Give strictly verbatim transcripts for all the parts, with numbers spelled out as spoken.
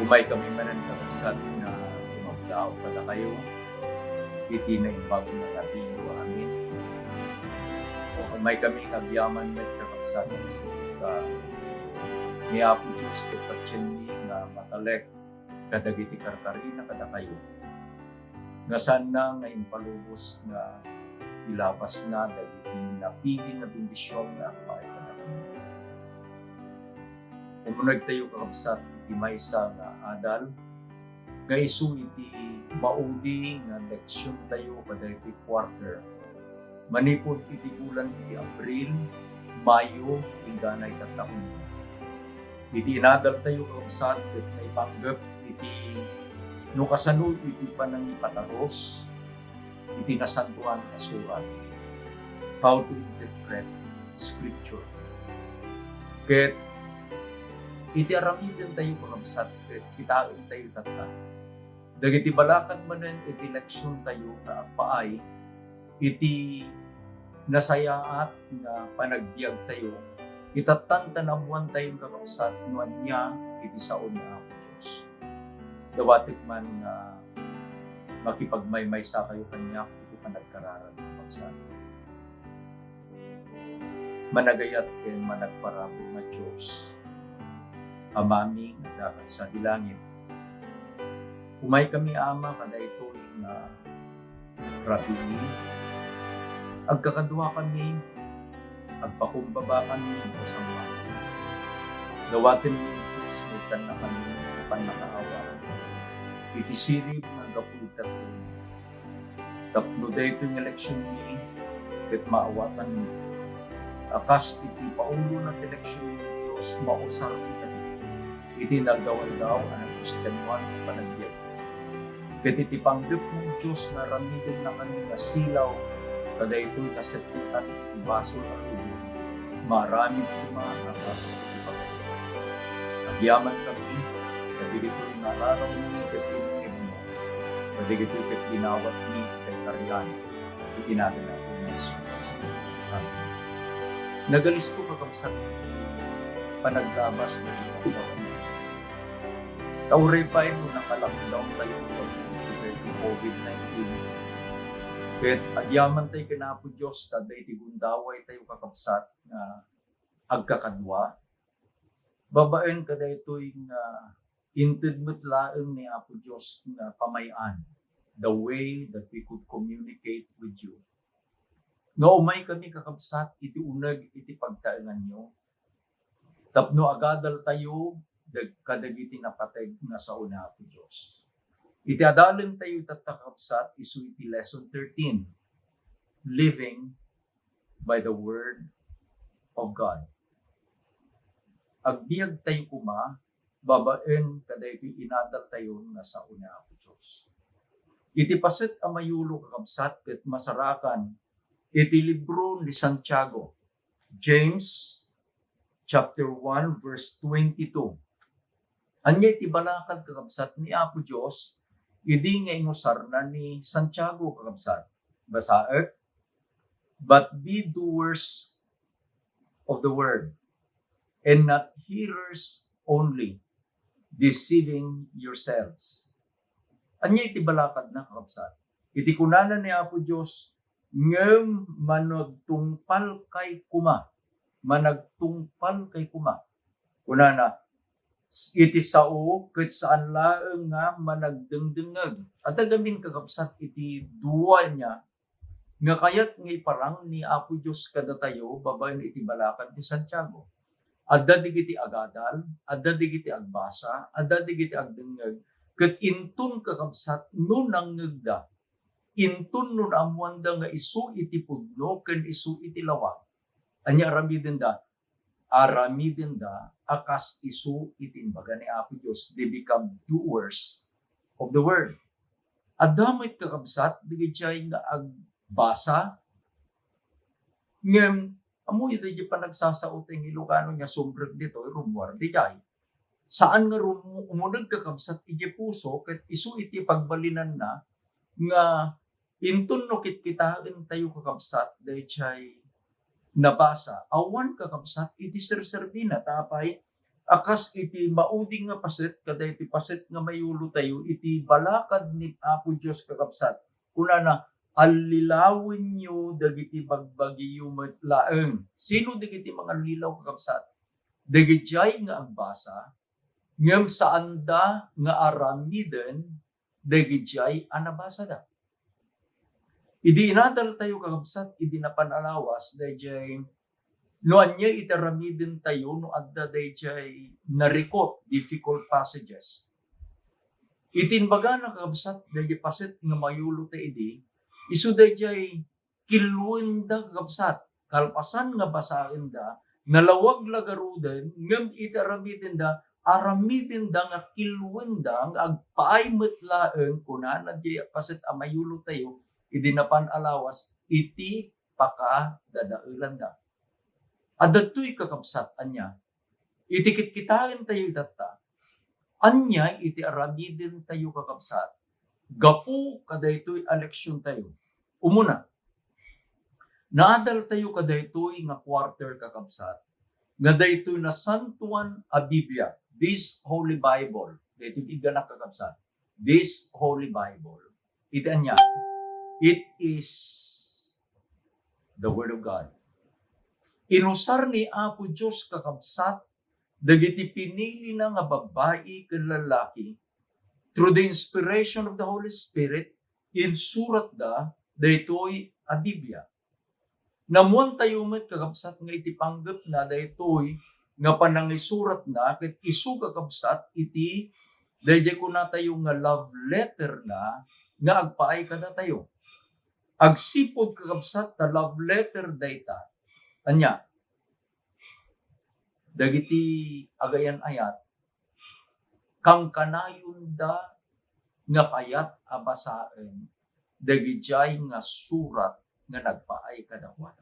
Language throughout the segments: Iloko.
Umay kami manen, kakabsat, nga gumablaw kadakayo iti naimbag nga rabiyo amin. O, umay kami nga agyaman met, kakabsat, nga sika ni Apo Dios ket patienmi nga matalek kadagiti karkarina kadakayo, nga saanna nga impalubos nga ilabasna dagiti napili nga bendision nga agpaay kadakayo. Umunegtayo, kakabsat, iti maysa nga adal nga isu iti maudi nga leksiontayo kadaytoy quarter, manipud iti bulan iti Abril, Mayo, inggana ita taon. Iti inadaltayo, kakabsat, ket naipanggep iti no kasano iti panangipatarus iti Nasantoan a Surat, how to interpret Scripture. Ket iti aramidentayo, kakabsat, ket kitaentayo tatta dagiti balakad manen iti leksiontayo nga agpaay iti nasayaat nga panagbiagtayo, itattan ta naammoantayo, kakabsat, no ania iti sao ni Apo Dios. Dawatek man nga makipagmaymaysakayo kaniak iti panagkararag, kakabsat. Managayat ken managparabur nga Dios, Amami nga adda sadi langit. Umaykami, Ama, kadaytoy nga rabii. Agkakaduakami, agpakumbabakami iti sangbayo. Dawatenmi, Dios, nga ittannakami iti pannakaawat iti sirib nga aggapu ita taon. Tapno daytoy nga leksionmi ket maawatanmi a kas iti paulona ti leksionmi, Dios, mausarmi kadi iti naaldaw-aldaw a nagkristianoan a panagbiag. Ket iti panggepmo, Dios, nga aramidennakami nga silaw kadaytoy nga sekretan iti basol a lubong, maaramid koma a kas iti pagayam. Agyamankami kadagitoy nga ararawmi ket inngegmo, kadagitoy ket dinawatmi iti kayarian iti nagan ni Apo Jesus. Amen. Nagalisto, kakabsat, panaglabas na iti pagkawan. Ta uray pay no naka-lockdown tayo iti COVID nineteen, ket agyaman tayo ken Apo Dios ta adda iti gundaway tayo, kakabsat, nga agkakadua. Babaen kadaytoy nga inted met laeng ni Apo Dios nga pamay-an, the way that we could communicate with you. Nga umaykami, kakabsat, iti uneg iti pagtaenganyo tapno agadaltayo dag-, kadagiti napateg nga sao ni Apo Dios. Iti adalentayo tatta, kakabsat, isu iti lesson thirteen, Living by the Word of God. Agbiagtayo koma babaen kadaytoy inadaltayo nga sao ni Apo Dios. Iti paset a mayulo, kakabsat, ket masarakan iti libro ni Santiago, James chapter one, verse twenty-two. Ania iti balakad, kakabsat, ni Apo Dios idi nga inusarna ni Santiago, kakabsat? Basaek, "But be doers of the word, and not hearers only, deceiving yourselves." Ania iti balakadna, kakabsat? Iti kunana ni Apo Dios, ngem managtungpalkay koma, managtungpalkay koma. Kunana, "Iti sao ket saan laeng nga managdengdengngeg." Adda gamin, kakabsat, iti dua ania nga kayat nga iparang ni Apo Dios kadatayo babaen iti balakad ni Santiago. Adda dagiti agadal, adda dagiti agbasa, adda dagiti agdengngeg, ket inton, kakabsat, no nangngegda, inton no naammoanda nga isu iti pudno ken isu iti lawag, ania aramidenda? Aramidenda a kas isu iti imbaga ni Apo Dios. They become doers of the word. Adda met, kakabsat, dagiti nga agbasa, ngem ammoyo, daydiay panagsasao ti Ilocano nga sumrek ditoy, rummuar diay. Saan nga rum-, umuneg, kakabsat, idiay puso ket isu iti pagbalinanna nga inton no kitkitaentayo, kakabsat, daydiay nabasa, awan, kakabsat, iti serserbina. Ta apay, a kas iti maudi nga paset, kadaytoy paset nga mayulotayo iti balakad ni Apo Dios, kakabsat. Kunana, "Allilawenyo dagiti bagbagiyo met laeng." Sino dagiti mangallilaw, kakabsat? Dagidiay nga agbasa, ngem saanda nga aramiden dagidiay a nabasada. Idi inadaltayo, kakabsat, idi napan a lawas, daydiay no ania iti aramidentayo no adda daydiay narikot, difficult passages. Iti imbagana, kakabsat, daydiay paset nga mayulotayo idi, isu daydiay killuenda, kakabsat. Kalpasan nga basaenda, nalawag la garuden, ngem iti aramidenda, aramidenda nga killuenda nga agpaay met laeng, kunana diay paset a mayulotayo, idi napan a lawas, iti pakadadaelanda. Adda daytoy, kakabsat, ania? Iti kitkitaentayo itatta, ania iti aramidentayo, kakabsat, gapu kadaytoy a leksiontayo? Umuna, naadaltayo kadaytoy nga quarter, kakabsat, nga daytoy nasantoan a Biblia, this Holy Bible, daytoy igana, kakabsat, this Holy Bible. Iti ania? It is the Word of God. Inusar ni Apo Dios, kakabsat, dagiti pinilina nga babbai ken lallaki, through the inspiration of the Holy Spirit, insuratda daytoy a Biblia. Naammoantayo met, kakabsat, nga iti panggepna daytoy nga panangisuratna ket isu, kakabsat, iti daydiay kunatayo nga love letter na nga agpaay kadatayo. Agsipud, kakabsat, ta love letter dayta, ania? Dagiti agayan-ayat, kankanayonda nga kayat a basaen dagidiay nga surat nga nagpaay kadakuada.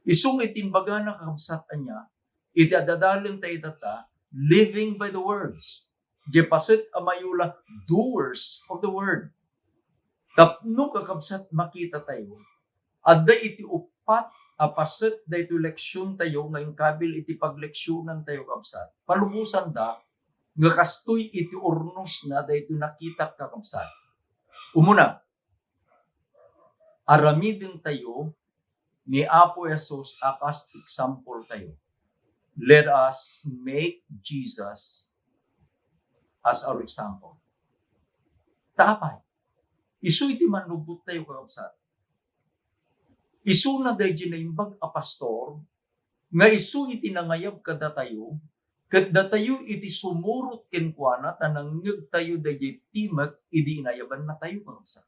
Isu nga iti imbagana, kakabsat, ania? Iti adadalen ta itatta, living by the words. Diay paset a mayula, doers of the word. Tapno, kakabsat, makitatayo, adda iti uppat a paset daytoy leksiontayo nga inkabil iti pagleksionantayo, kabsat. Palubosanda nga kastoy iti urnosna daytoy nakitak, kakabsat. Umuna, aramidentayo ni Apo Jesus a kas example tayo. Let us make Jesus as our example. Ta apay? Isu iti mannubot tayo, kakabsat. Isuna daydi naimbag a pastor nga isu iti nangayab kadatayo, ket datayo iti sumurot kenkuana ta nangngegtayo daydi timek idi inayabannatayo, kakabsat.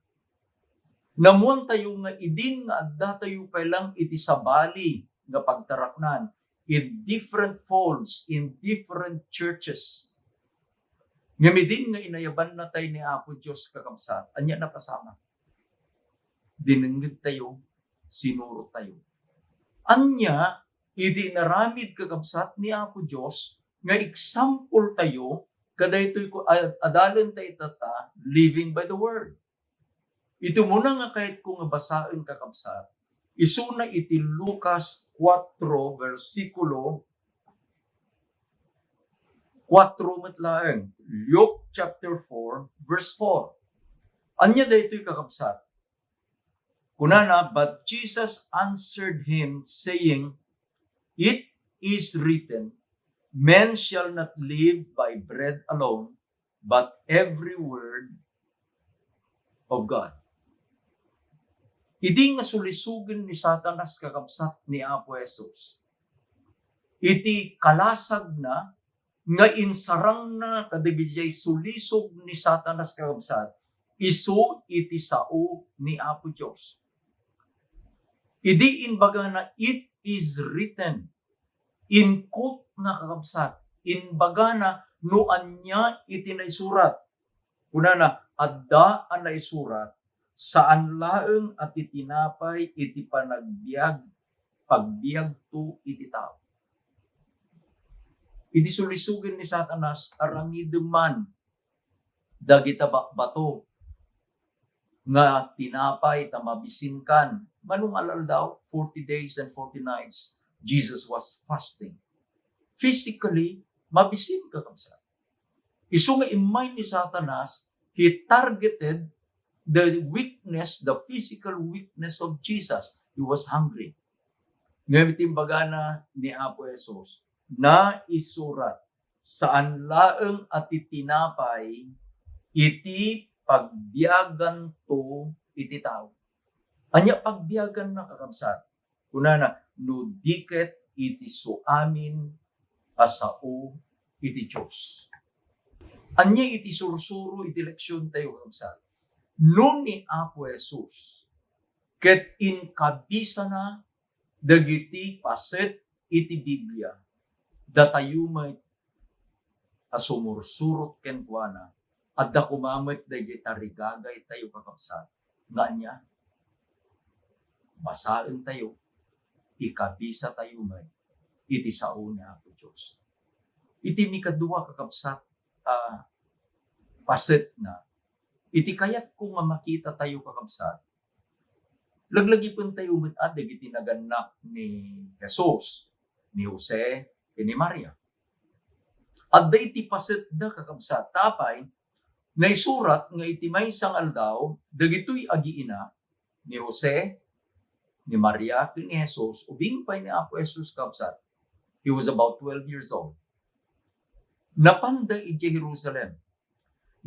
Naammoantayo nga idin nga addatayo pay lang iti sabali nga pagtaraknan, in different folds, in different churches. Ngem idin nga inayabannatay ni Apo Dios, kakabsat, ania napasamak? Dinengngegtayo, sinurottayo. Ania iti inaramid, kakabsat, ni Apo Dios nga example tayo kadaytoy ku-, a-, adalen ta itatta, living by the word. Iti umuna nga kayatko nga basaen, kakabsat, isuna iti Lucas kuatro, bersikulo kuatro met laeng. Luke chapter four, verse four. Ania daytoy, kakabsat? Kunana, "But Jesus answered him, saying, 'It is written, man shall not live by bread alone, but every word of God.'" Idi nga sulisogen ni Satanas, kakabsat, ni Apo Jesus, iti kalasagna nga insarangna kadagiti sulisog ni Satanas, kakabsat, isu iti sao ni Apo Dios. Idi imbagana, "It is written," in-quote na, kakabsat, imbagana no ania iti naisurat. Kunana, adda a naisurat, "Saan laeng a ti tinapay iti panagbiag, pagbiagto iti tao." Iti sulisogen ni Satanas, aramidem man dagita ba-, bato nga tinapay ta mabisinkan. Mano nga al-aldaw, forty days and forty nights, Jesus was fasting. Physically, Mabisin, kakabsat. Isu nga immay ni Satanas, he targeted the weakness, the physical weakness of Jesus. He was hungry. Ngem iti imbagana ni Apo Jesus, naisurat, "Saan laeng a ti tinapay iti pagbiaganto iti tao." Ania pagbiaganna, kakabsat? Kunana, "No di ket iti suamin a sao iti Dios." Ania iti sursuro iti leksiontayo, kakabsat? No ni Apo Jesus ket inkabisana dagiti paset iti Biblia, datayo met a sumursurot kenkuana, adda koma met daydiay tarigagaytayo, kakabsat, nga ania? Basaentayo, ikabisatayo met iti sao ni Apo Dios. Iti nikadua, kakabsat, a pasetna, iti kayatko nga makitatayo, kakabsat, laglagipentayo met a dagiti nagannak ni Jesus, ni Jose, ken ni Maria. Adda iti pasetda, kakabsat, ta apay, naisurat nga iti maysa nga aldaw, dagitoy agiina ni Jose, ni Maria, ken ni Jesus, ubing pay ni Apo Jesus, kakabsat. He was about twelve years old. Napanda idiay Jerusalem.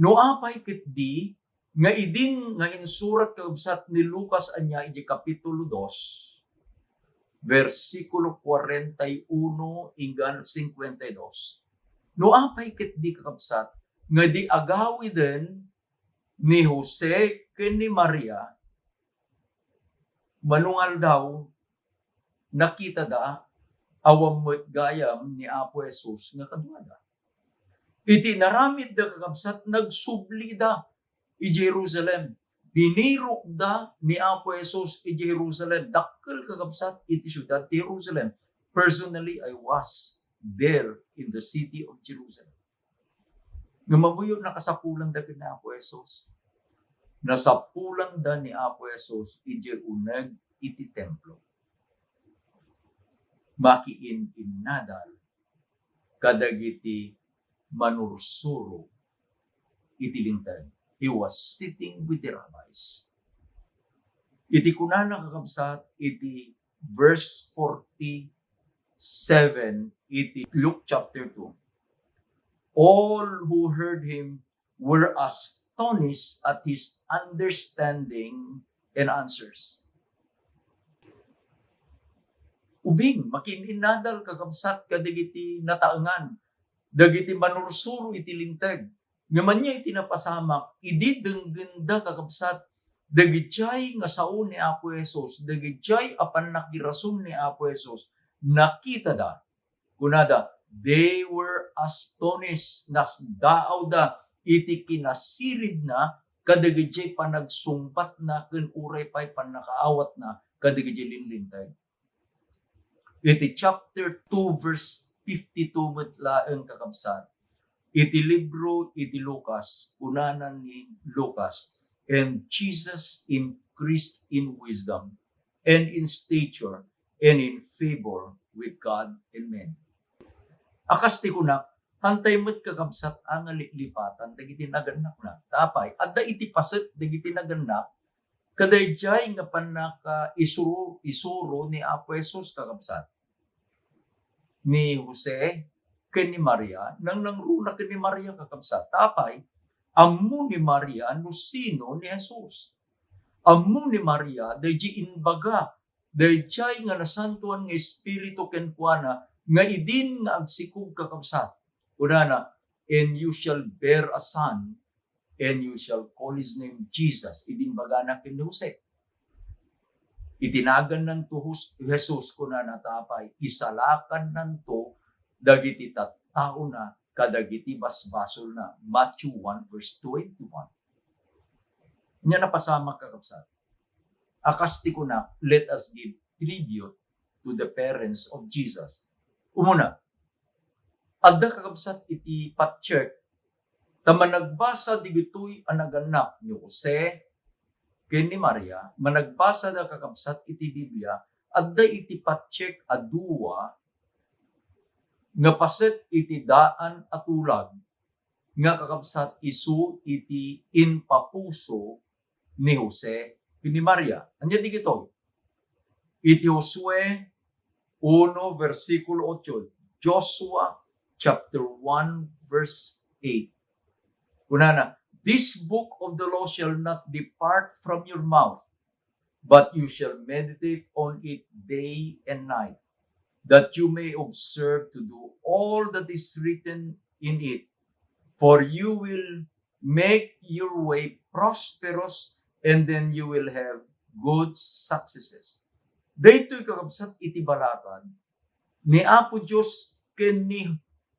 No apay ketdi nga idin nga insurat, kakabsat, ni Lucas ania idiay Kapitulo dos, bersikulo kuarenta y uno inggana singkuenta y dos. No apay ketdi, kakabsat, nga di agawiden ni Jose ken ni Maria, mano nga aldaw, nakitada, awan met gayam ni Apo Jesus nga kaduada. Iti inaramidda, kakabsat, nagsublida idiay Jerusalem. Binirokda ni Apo Jesus idiay Jerusalem. Dakkel, kakabsat, iti siudad ti Jerusalem. Personally, I was there in the city of Jerusalem. Ngem ammoyo, nakasapulanda ken ni Apo Jesus. Nasapulanda ni Apo Jesus idiay uneg iti templo. Makiin-innadal kadagiti manursuro iti Linteg. He was sitting with the rabbis. Iti kunana, kakabsat, iti verse forty-seven iti Luke chapter two, "All who heard him were astonished at his understanding and answers." Ubing, makiin-innadal, kakabsat, kadagiti nataengan, dagiti manursuro iti Linteg. Ngem ania iti napasamak, idi denggenda, kakabsat, dagidiay nga sao ni Apo Jesus, dagidiay a pannakirason ni Apo Jesus, nakitada, kunada, they were astonished, nasdaawda iti kinasiribna kadagiti panagsungbatna ken uray pay pannakaawatna kadagiti linlinteg. Iti chapter two, verse fifty-two met laeng, kakabsat, iti libro iti Lucas, kunana ni Lucas, "And Jesus increased in wisdom and in stature and in favor with God and men." A kas ti kunak, hantay met, kakabsat, a nga liplipatan dagiti nagannakna. Ta apay, adda iti paset dagiti nagannak kadaydiay nga pannakaisuro-isuro ni Apo Jesus, kakabsat. Ni Jose ken ni Maria, nangnangruna ken ni Maria, kakabsat. Ta apay, ammo ni Maria no sino ni Jesus. Ammo ni Maria daydiay imbaga daydiay nga Nasantoan nga Espiritu kenkuana nga idin nga agsikog, kakabsat. Kunana, "And you shall bear a son, and you shall call his name Jesus." Idi imbagana ken ni Jose. Iti nagannanto Jus-, Jesus, kunana, ta apay, isalakannanto dagiti tattaona kadagiti basbasolna. Matthew one verse twenty-one. Ania napasamak, kakabsat? A kas ti kunak, let us give tribute to the parents of Jesus. Umuna, adda, kakabsat, iti patcheck ta managbasa digitoy a nagannak ni Jose ken ni Maria, managbasada, kakabsat, iti Biblia, adda iti patcheck a dua nga paset iti daan a tulag nga kakabsat isu iti impapuso ni Jose ken ni Maria. Ania dagitoy? Iti Josue uno, versikulo ocho, Joshua chapter one, verse eight. Kunana, "This book of the law shall not depart from your mouth, but you shall meditate on it day and night, that you may observe to do all that is written in it. For you will make your way prosperous, and then you will have good successes." Daytoy, kakabsat, iti balakad ni Apo Dios ken ni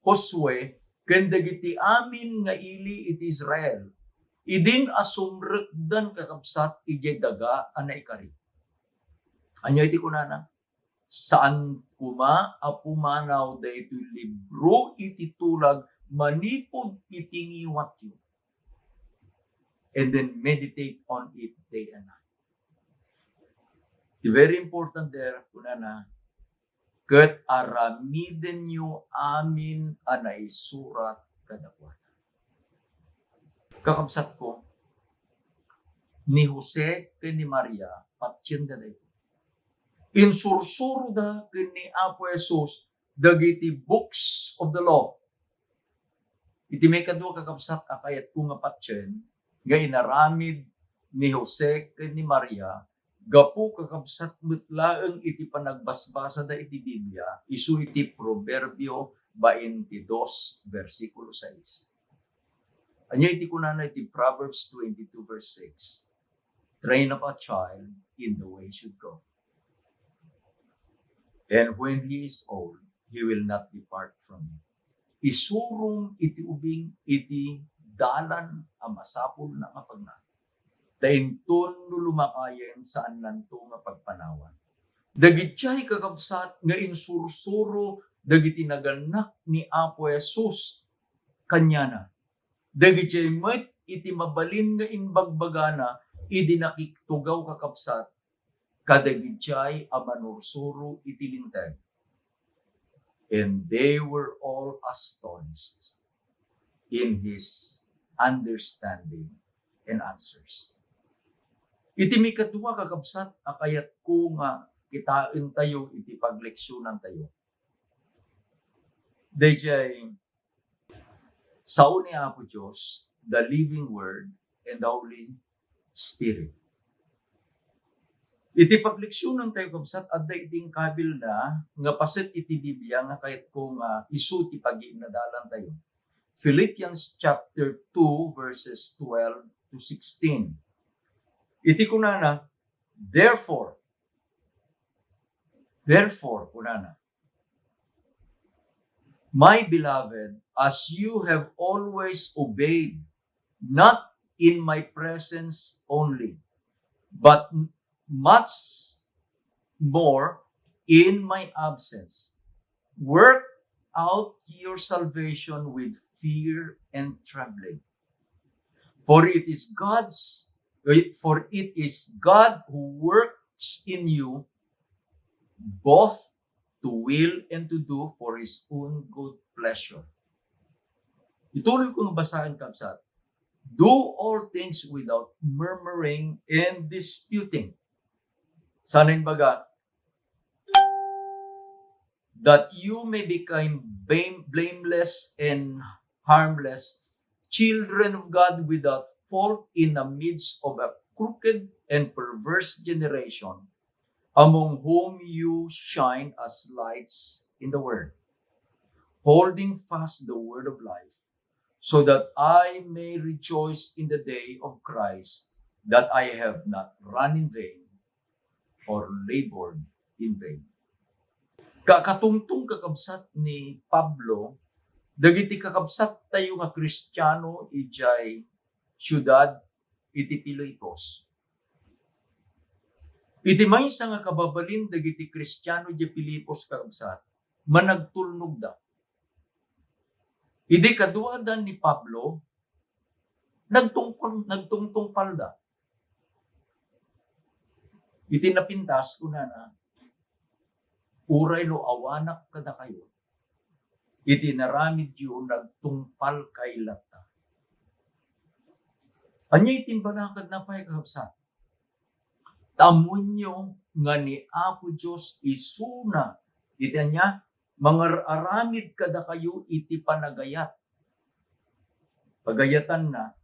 Josue ken dagiti amin nga ili iti Israel, idin a sumrekdan, kakabsat, idiay daga a naikari. Ania iti kunana? "Saan koma a pumanaw daytoy libro iti tulag manipud iti ngiwatyo, and then meditate on it day and night." Di very important there, kunana, "Ket aramidenyo amin a naisurat kadakuada." Kakabsatko, ni Jose ken ni Maria, patienda daytoy. Insursuroda ken ni Apo Jesus dagiti books of the law. Iti maikadua, kakabsat, a kayatko nga patien nga inaramid ni Jose ken ni Maria, gapu, kakabsat, met laeng iti panagbasbasada iti Biblia, isu iti Proverbio baintidos, bersikulo sais. Ania iti kunana iti Proverbs twenty-two, verse six? "Train up a child in the way he should go, and when he is old, he will not depart from it." Isurom iti ubing iti dalan a masapulna nga pagna. Ta inton no lumakayen, saannanto nga pagpanawan. Dagidiay, kakabsat, nga insursuro dagiti nagannak ni Apo Jesus kaniana. Dagidiay met iti mabalin nga imbagbagana idi nakiktugaw, kakabsat, kadagidiay a manursuro iti Linteg. "And they were all astonished in his understanding and answers." Iti maikadua, kakabsat, a kayatko nga kitaentayo iti pagleksionantayo, daydiay sao ni Apo Dios, the living Word, and the Holy Spirit. Iti pagleksionantayo, kabsat, adda iti inkabilna nga paset iti Biblia nga kayatko nga isu ti pagiinnadalantayo. Philippians chapter two, verses twelve to sixteen. Iti kunana, "Therefore, therefore," kunana, "my beloved, as you have always obeyed, not in my presence only, but m-, much more in my absence, work out your salvation with fear and trembling. For it is God's, for it is God who works in you both to will and to do for his own good pleasure." Ituloy ko nga basaen, kabsat. "Do all things without murmuring and disputing." Sana imbaga, "That you may become blame-, blameless and harmless, children of God without fault in the midst of a crooked and perverse generation, among whom you shine as lights in the world, holding fast the word of life, so that I may rejoice in the day of Christ, that I have not run in vain or labored in vain." Ka-, katungtong, kakabsat, ni Pablo dagiti kakabsattayo nga Kristiano idiay siudad iti Filipos. Iti maysa nga kababalin dagiti Kristiano idiay Filipos, kakabsat, managtulnogda. Idi kaduada ni Pablo, nagtungkol-, nagtungtungpalda. Iti napintas, kunana, "Uray no awanak kadakayo, iti inaramidyo nagtungpalkay latta. Ania iti imbalakadna pay, kakabsat? Ta ammoenyo nga ni Apo Dios isuna iti ania? Mangar-aramid kadakayo iti panagayat. Pagayatanna,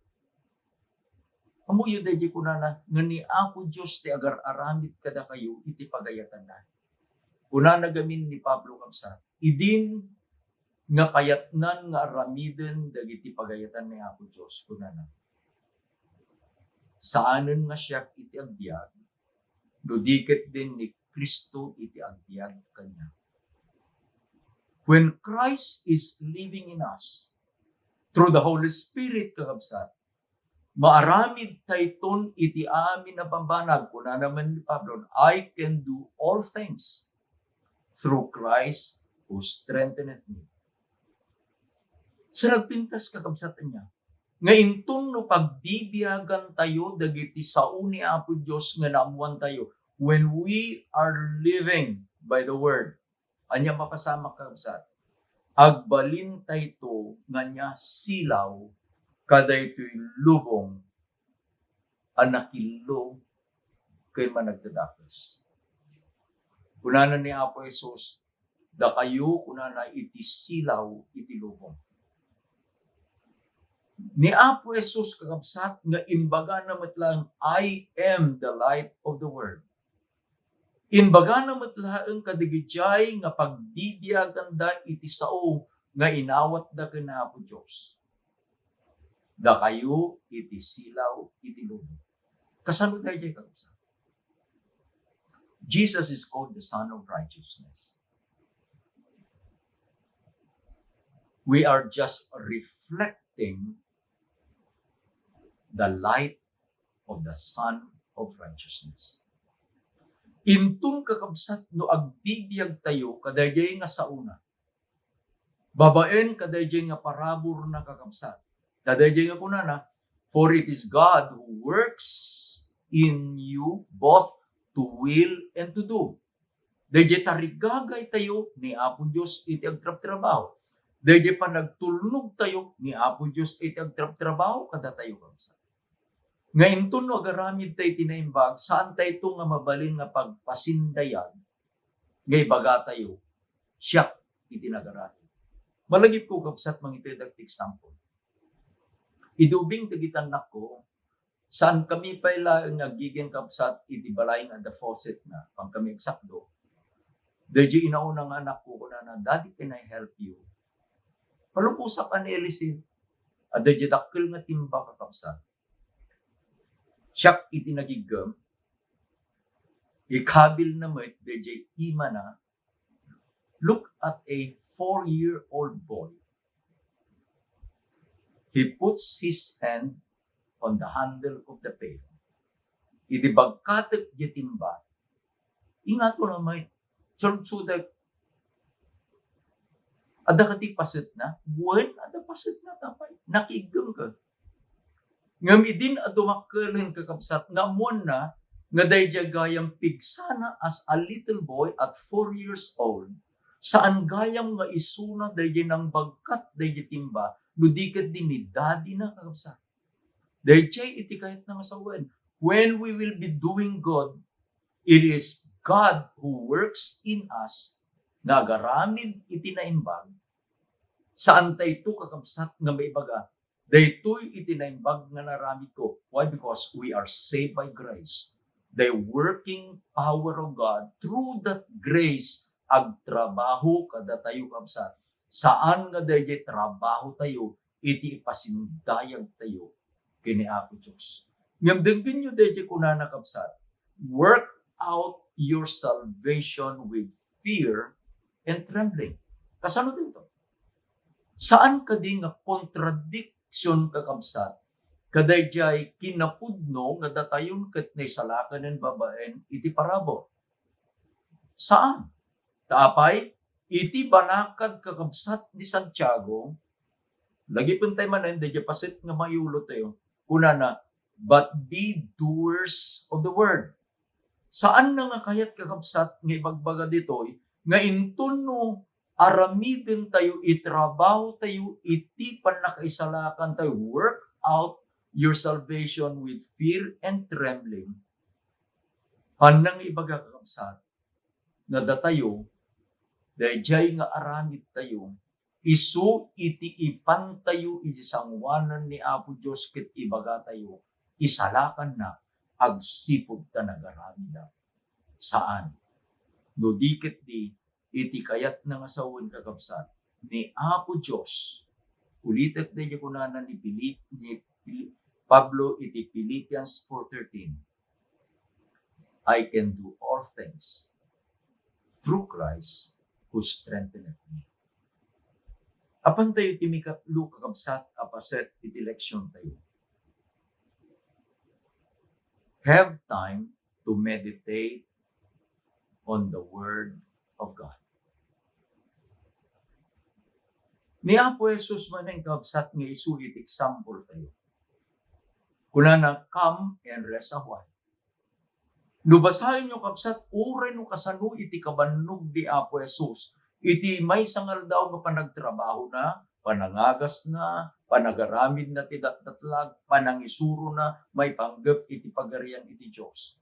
ammoyo daydi kunana nga ni Apo Dios ti agar-aramid kadakayo iti pagayatanna. Kunana gamin ni Pablo, kabsat, idin nga kayatnan nga aramiden dagiti pagayatan ni Apo Dios, kunana, saanen nga siak iti agbiag, no di ketdin ni Cristo iti agbiag kaniak. When Christ is living in us, through the Holy Spirit, kakabsat, maaramid tayton iti amin a bambanag. Kunana man ni Pablo, "I can do all things through Christ who strengtheneth me." Sa nagpintas, kakabsat, ania? Nga inton no pagbibiagan tayo dagiti sao ni Apo Dios nga naammoan tayo, when we are living by the word, ania mapasamak, kakabsat? Agbalin tayto nga ania? Silaw kadaytoy lubong a nakillo ken managdadakes. Kunana ni Apo Jesus, dakayo, kunana, iti silaw iti lubong. Ni Apo Jesus, kakabsat, nga imbagana met laeng, "I am the light of the world." Imbagana met laeng kadagijay nga pagbibiaganda iti sao nga inawatda ken Apo Dios, "Dakayo iti silaw iti lubong." Kasano daydiay, kakabsat? Jesus is called the Son of Righteousness. We are just reflecting the light of the Son of Righteousness. Inton, kakabsat, no agbibiag tayo kadaydiay nga saona, babaen kadaydiay nga paraburna, kakabsat, kadaydiay nga kunana, "For it is God who works in you both to will and to do." Daydiay tarigagay tayo ni Apo Dios iti agtrabtrabaho. Daydiay panagtulnog tayo ni Apo Dios iti agtrabtrabaho kadatayo, kabsat. Nga inton no agaramid tayo iti naimbag, saan tayto nga mabalin nga pagpasindayag nga ibaga tayo, "Siak iti nagaramid." Malagipko, kabsat, mangitedak ti example. Idi ubing dagiti annakko, saankami pay laeng nga aggigin, kabsat, iti balay nga adda faucetna, pangkami agsakdo. Daydiay inauna nga annakko, kunana, "Daddy, can I help you?" Palubosak a nailisin. Adda daydiay dakkel nga timba, kakabsat. Siak iti nagiggem, ikabilna met daydiay imana. Look at a four-year-old boy. He puts his hand on the handle of the pail. Idi bagkatek diay timba, ingatona met, saludsodek, "Adda kadi pasetna?" Wen, adda pasetna, tapay nakiiggem ka. Ngem idin a dumakkelen, kakabsat, nga ammoanna nga daydiay gayam pigsana as a little boy at four years old, saan gayam nga isuna daydiay nangbagkat daydiay timba, no di ketdi ni daddy na, kakabsat. Daydiay iti kayatna nga sawen. When we will be doing good, it is God who works in us nga agaramid iti naimbag. Saan tayto, kakabsat, nga maibaga, "Daytoy iti naimbag nga naramidko." Why? Because we are saved by grace. The working power of God, through that grace, agtrabaho kadatayo, kabsat. Saan nga daydiay trabaho tayo iti ipasindayag tayo ken ni Apo Dios. Ngem denggenyo daydiay kunana, kabsat, "Work out your salvation with fear and trembling." Kasano daytoy? Saan kadi nga kontradiksion, kakabsat, kadaydiay kinapudno nga datayon ket naisalakan babaen iti parabur? Saan. Ta apay, iti banakad, kakabsat, ni Santiago, lagipentay manen daydiay paset nga mayulotayo, kunana, "But be doers of the word." Saan na nga kayat, kakabsat, nga ibagbaga ditoy nga inton no Aramidentayo, itrabahotayo iti pannakaisalakantayo. Work out your salvation with fear and trembling. Haan nga ibaga, kakabsat, nga datayo, daydiay nga aramidtayo, isu iti ipantayo iti sangoanan ni Apo Dios ket ibagatayo, "Isalakannak agsipud ta nagaramidnak." Saan. No di ketdi, iti kayatna nga sawen, kakabsat, ni Apo Dios. Ulitek daydiay kunana ni Pilip-, ni Pil-, Pablo iti Philippians four thirteen, "I can do all things through Christ who strengtheneth me." Apantayo iti mikatlo, kakabsat, a paset iti leksiontayo. Have time to meditate on the Word of God. Ni Apo Jesus manen, kabsat, nga isu iti example tayo. Kunana, "Come and rest a while." No basaenyo, kabsat, uray no kasano iti kabannog ni Apo Jesus, iti maysa nga aldaw nga panagtrabahona, panangagasna, panagaramidna ti datdatlag, panangisurona maipanggep iti Pagarian iti Dios,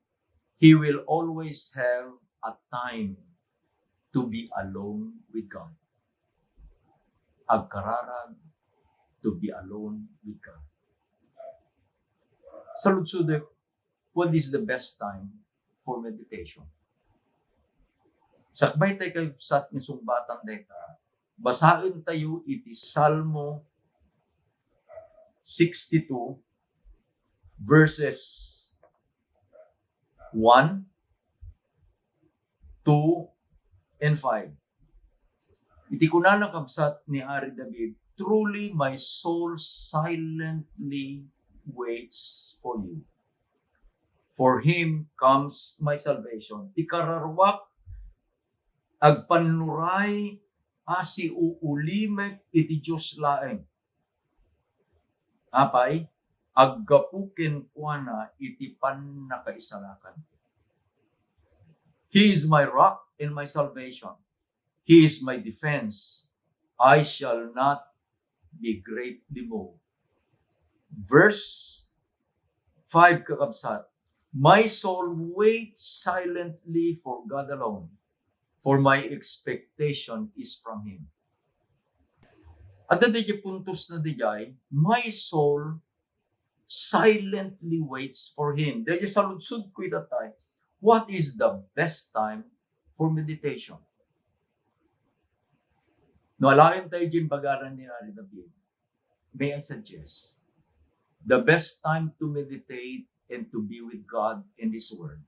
he will always have a time to be alone with God. Agkararag to be alone with God. Saludsodek, what is the best time for meditation? Sakbay tayo, kabsat, nga sungbatan dayta, basaentayo iti Salmo sixty-two, verses one, two, and five. Iti kunana, kabsat, ni Ari David, "Truly my soul silently waits for you. For him comes my salvation." Ti kararuak, agpannuray a siuulimek iti Dios laeng. Apay, aggapu kenkuana iti pannakaisalakan. He is my rock and my salvation. He is my defense. I shall not be greatly moved. Verse five, kakabsat, "My soul waits silently for God alone, for my expectation is from Him." Adda daydiay puntos na daydiay, "My soul silently waits for Him." Daydiay saludsodko ita tay, what is the best time for meditation? No alaen tayo diay imbagana ni Ari David, may I suggest, the best time to meditate and to be with God and His Word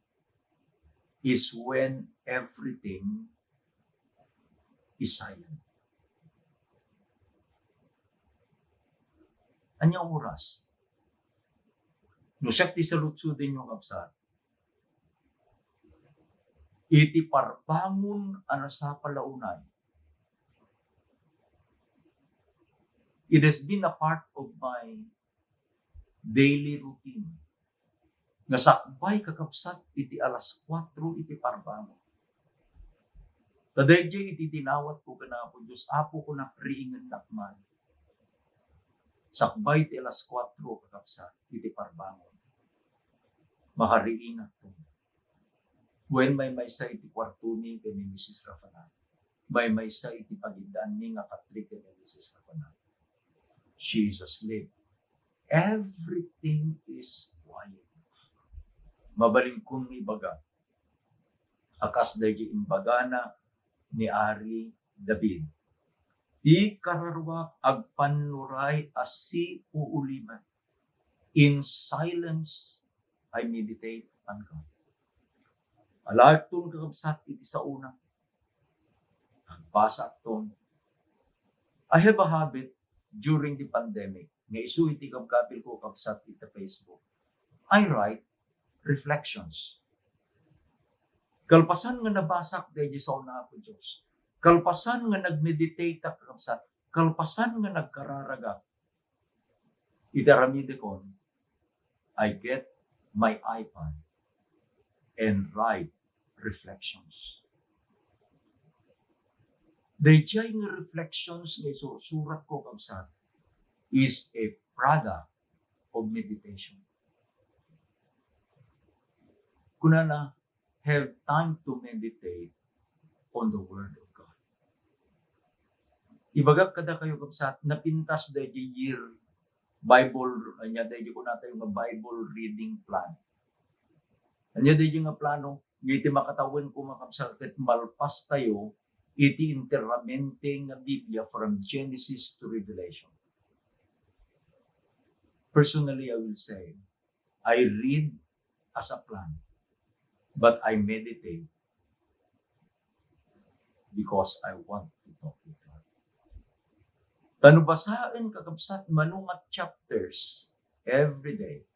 is when everything is silent. Ania oras? No siak ti saludsodenyo, kabsat, iti parbangon a nasapa la unay, it has been a part of my daily routine nga sakbay, kakabsat, iti alas kuatro iti parbangon. Ta daydiay iti dinawatko ken Apo Dios, "Apo," kunak, "riingennak man." Sakbay ti alas kuatro, kakabsat, iti parbangon, makariingakto. Wen, maymaysa iti kuartomi ken ni Misis Rafanal. Maymaysa iti pagiddaanmi nga katrik ken ni Misis Rafanal. She is asleep. Everything is quiet. Mabalinkon nga ibaga, a kas daydiay imbagana ni Ari David, "Ti kararuak agpannuray a siuulimek. In silence, I meditate on God." Alaekton, kakabsat, iti saona. Agbasakton. I have a habit during the pandemic nga isu iti gabgabilko, kabsat, iti Facebook. I write reflections. Kalpasan nga nabasak daydiay saona, Apo Dios, kalpasan nga nagmeditateak, kakabsat, kalpasan nga nagkararagak iti aramidekon, I get my iPad and write reflections. Daydiay nga reflections nga isursuratko, kabsat, is a product of meditation. Kunana, "Have time to meditate on the Word of God." Ibagak kadakayo, kabsat, napintas daydiay year Bible, ania daydiay kunatayo nga Bible reading plan. Ania daydiay nga plano? Nga iti makatawen koma, kabsat, ket malpastayo iti enteramente nga Biblia from Genesis to Revelation. Personally, I will say, I read as a plan, but I meditate because I want to talk with God. Ta no basaen, kakabsat, mano nga chapters every day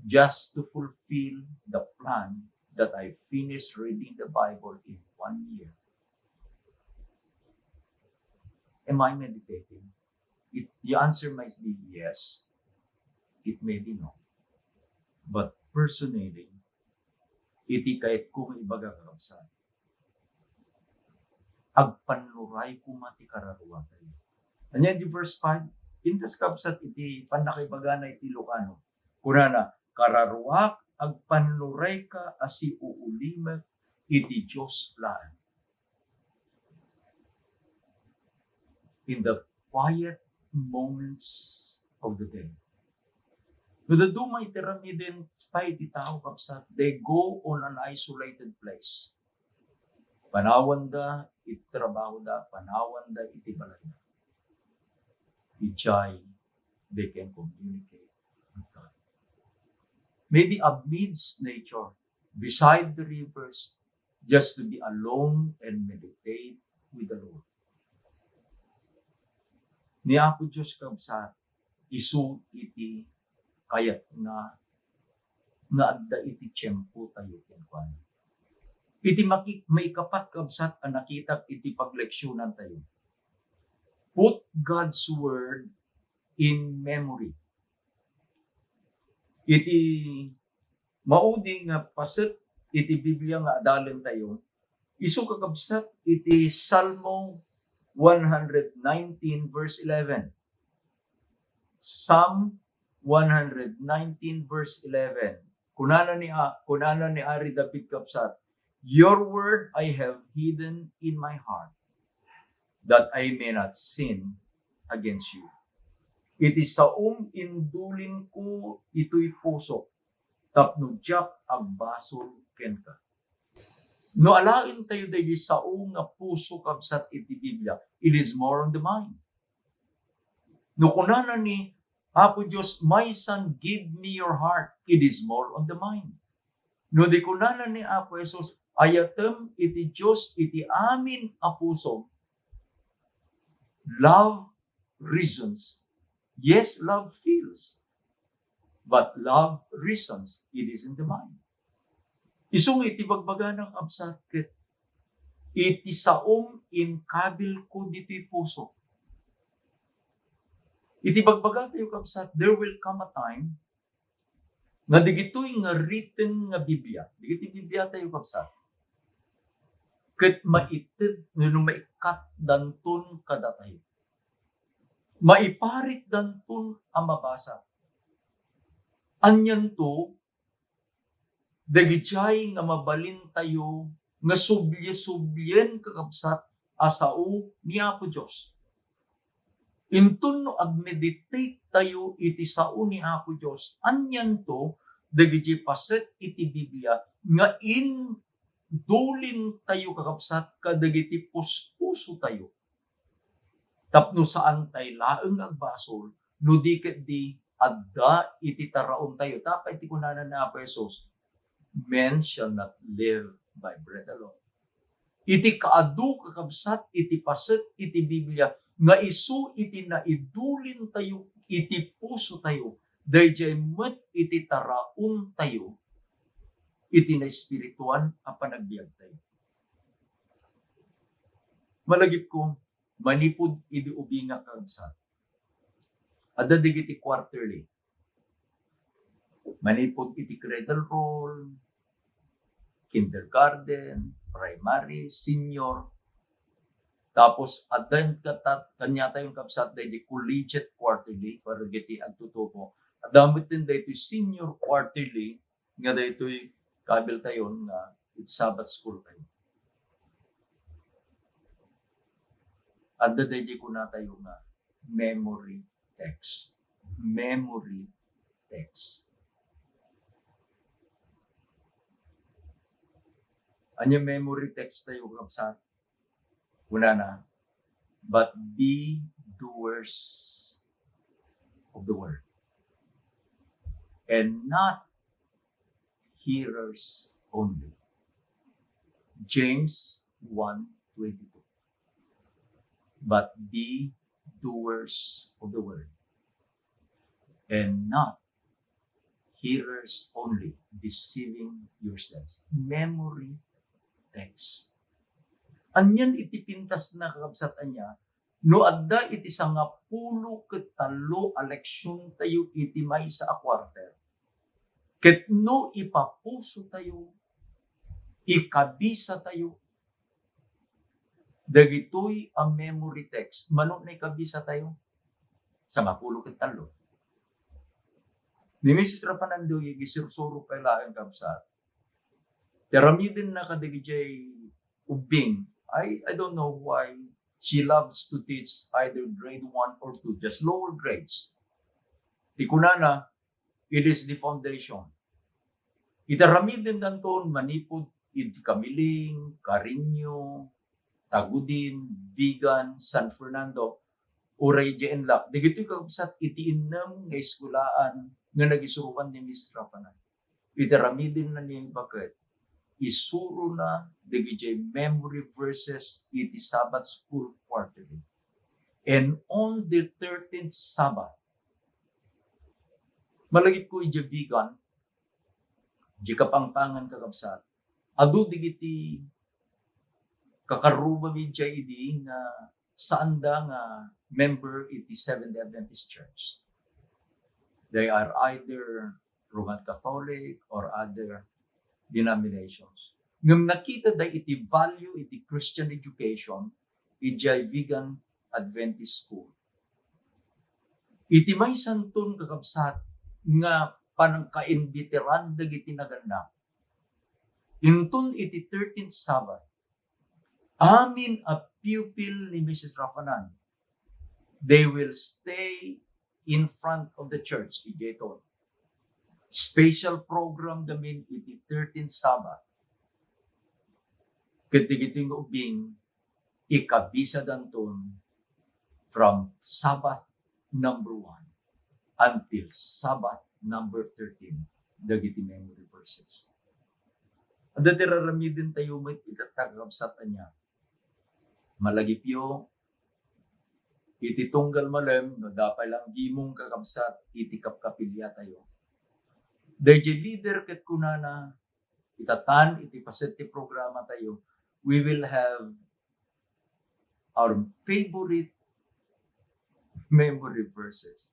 just to fulfill the plan that I finished reading the Bible in one year. Am I meditating? It, your answer might be yes. It may be no. But personally, iti kayatko nga ibaga, kakabsat, agpannuray koma ti kararuatayo. Ania di verse five? Intas, kabsat, iti pannakaibagana iti Ilocano. Kunana, "Kararuak, agpannurayka a siuulimek iti Dios laeng." In the quiet moments of the day. No dadduma iti aramiden pay ti tao, kabsat, they go on an isolated place. Panawanda iti trabahoda, panawanda iti balayda. Idiay they can communicate with God. Maybe amidst nature, beside the rivers, just to be alone and meditate with the Lord. Ni Apo Dios, kabsat, isu iti kayatna nga adda iti tiempotayo kenkuana. Iti maki-, maikapat, kabsat, a nakitak iti pagleksionantayo, put God's word in memory. Iti maudi nga paset iti Biblia nga adalentayo, isu, kakabsat, iti Salmo one hundred nineteen verse eleven. Psalm one hundred nineteen verse eleven. Kunana ni A-, kunana ni Ari David, kabsat, "Your word I have hidden in my heart, that I may not sin against you." Iti saom indulinko itoy pusok, tapno diak agbasol kenka. No alaentayo daydi sao nga puso, kabsat, iti Biblia, it is more on the mind. No kunana ni Apo Dios, "My son, give me your heart," it is more on the mind. No di kunana ni Apo Jesus, "Ayatem iti Dios iti amin a pusom," love reasons. Yes, love feels, but love reasons. It is in the mind. Isu nga iti bagbagana, kabsat, ket iti saom inkabilko ditoy puso. Iti bagbagatayo, kabsat, there will come a time nga digitoy nga written nga Biblia, digitoy Bibliatayo, kabsat, ket maited, no, no maikkatdanton kadatayo. Maiparitdanton a mabasa. Anianto, dagidiay nga mabalintayo nga subli-sublien, kakabsat, a sao ni Apo Dios. Inton no agmeditate tayo iti sao ni Apo Dios, anianto dagiti paset iti Biblia nga indulintayo, kakabsat, kadagiti puspusotayo, tapno saantay laeng nga agbasol, no di ketdi adda iti taraontayo. Ta apay ti kunana ni Apo Jesus, "Men shall not live by bread alone." Iti kaadu, kakabsat, iti paset iti Biblia nga isu iti naidulintayo iti pusotayo, daydiay met iti taraontayo iti naespirituan a panagbiagtayo. Malagipko, manipud idi ubingak, kakabsat, adda dagiti quarterly. Manipud iti cradle roll, kindergarten, primary, senior, Tapos, adda kata-, kaniatayo, kabsat, daydi Collegiate Quarterly, para dagiti agtutubo. Adda met daytoy Senior Quarterly, nga daytoy kabiltayon nga iti Sabbath school tayo. Adda daydi kunatayo nga memory text. Memory text. Ania memory text tayo, kabsat? Kunana, "But be doers of the word, and not hearers only." James one twenty-two. "But be doers of the word, and not hearers only, deceiving yourselves." Memory text. Anian iti pintasna, kakabsat, ania? No adda iti sangapulo ket tallo a leksion tayo iti maysa a quarter, ket no ipapuso tayo, ikabisa tayo dagitoy a memory text, mano nga ikabisa tayo? Sangapulo ket tallo. Ni Misis Rafanando, igisursuro pay laeng, kabsat. Ti aramidenna kadagijay ubbing. I, I don't know why she loves to teach either grade one or two, just lower grades. Ti kunana, it is the foundation. Iti aramidendanton manipud iti Camiling, Carreño, Tagudin, Vigan, San Fernando, uray diay Inlac. Dagitoy, kakabsat, iti innem nga eskuelaan nga nagisuroan ni Misis Rafanan. Iti aramidenna ni baket, isurona dagiti memory verses iti Sabbath School Quarterly. And on the thirteenth Sabbath, malagipko idiay Vigan, idiay Kapampangan, kakabsat, adu dagiti kakarrubami idiay idi nga saanda nga member iti Seventh-day Adventist Church. They are either Roman Catholic or other denominations. Ngem nakitada iti value iti Christian education idiay Vigan Adventist School. Iti maysanton, kakabsat, nga panangkaimbitiran dagiti naganna, inton iti thirteenth Sabbath, amin a pupil ni Misis Rafanan, they will stay in front of the church, idiay ton. Special program ngamin iti thirteenth Sabbath. Ket dagiti nga ubbing, ikabisadanton from Sabbath number one until Sabbath number thirteen, dagiti memory verses. Adda ti raramiden tayo met ita, kakabsat, ania? Malagipyo, iti tunggal malem, no, dapay lang gimong, kakabsat, iti kapkapilya tayo. Dayjay leader ket kunana, itatan iti paset ti programa tayo, we will have our favorite memory verses.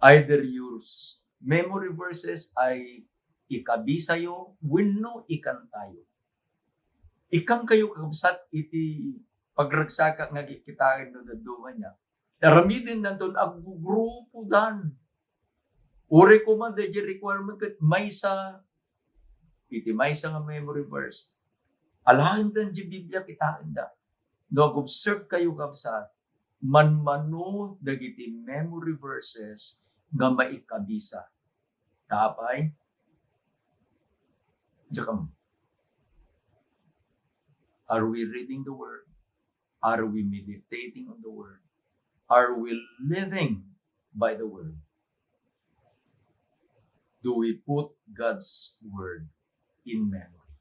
Either your s-, memory verses ay ikabisayo wenno ikantayo. Ikangkayo, kakabsat, iti pagragsakak nga kitaen no dadduma nia. Aramiden danton aggrupodan. Uray koma dayjay requirement ket maysa iti maysa nga memory verse. Alaen dan ti Biblia, kitaen da. No ag-observe kayo, kabsat, manmano dagiti memory verses nga maikabisa. Tapay, diak am-, are we reading the word? Are we meditating on the word? Are we living by the word? Do we put God's word in memory?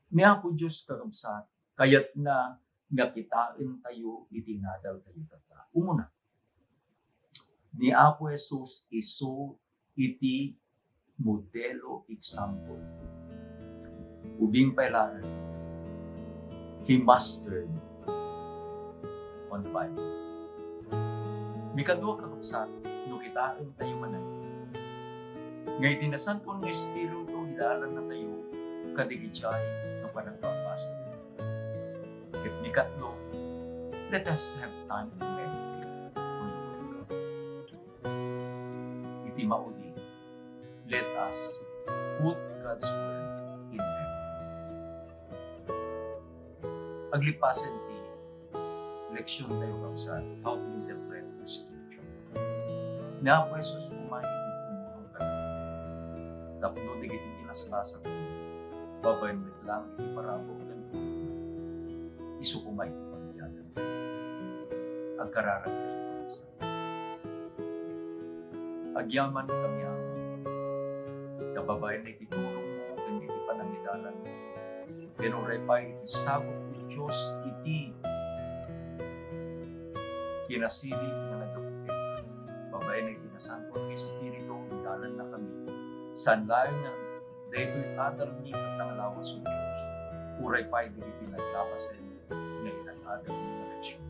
Ni Apo Dios, kakabsat, kayatna nga kitaen tayo iti inadal tayo tatta. Umuna, ni Apo Jesus isu iti modelo, example. Ubing pay laeng, he mastered on the Bible. Mikadua, kakabsat, no kitaen tayo manen nga iti Nasantoan nga Espiritu, idalanna tayo kadagiti nga panagpapastor. Ket mikatlo, Let us have time to meditate on the Word of God. Iti mauli, let us put God's Word in memory. Aglipasen ti leksion tayo, kabsat, how to interpret the Scripture. Ni Apo Jesus koma iti tumulong kadagiti tapno dagiti pinaslasat, babaen met lang iti parabur ken tulong, isu koma iti pagyagan. Agkararag tayo, kabsat. Agyaman kami, Ama, ta babaen iti tulongmo ken iti panangidalanmo, ken uray pay iti sagut ti Dios iti kinasiling nga nagaputek, babaen iti Nasanto a Espiritu, idalannakami. Saan laeng nga daytoy adalmi ket nanglawas, O Dios, uray pay dagiti naglabasen nga inadadalmi nga leksion.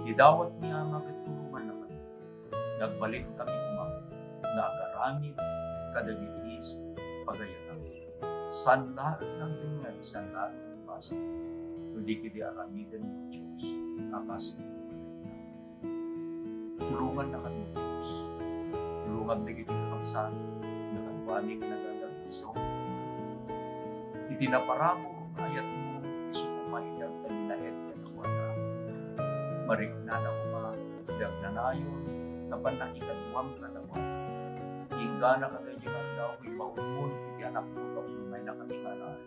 Iti dawatmi, Ama, ket tulongannakami nga agbalin kami koma nga agaramid kadagiti pagayatan. Saan laeng nga agdengngeg, saan laeng nga agbasa, kundi ket aramiden, O Dios, a kas iti pagayatan. Tulongannakami, O Dios. Tulongan dagiti kakabsat nga kaduami nga nagagalisaw. Iti naparabur nga ayatmo, isu koma iti agtalinaed kadakuada. Mariknada koma ti agnanayon nga pannakikaduam kadakuada. Inggana kadaydiay nga aldaw, ibaonmon iti anakmo tapno maynakami nga alaen.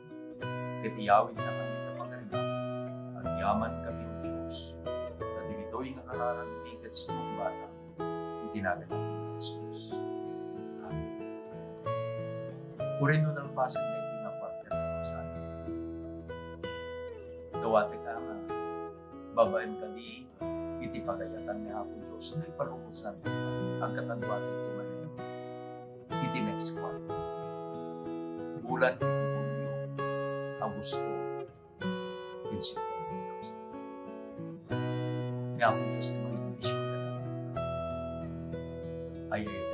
Ket iyawidnakami ta pagarian. Agyamankami, O Dios, ta dagitoy nga kararagmi ket sinungbatam iti nagan ni Jesus. Amen. Uray no nalpasen nga iti nga parte nga sana. Dawatek a nga babaen kadi iti pagayatan ni Apo Dios, no ipalubosan, agkataguan iti manen iti next quarter. Bulan iti Hulyo, Agosto, ken September. Ni Apo Dios ti mangibisyon. Ay, ay,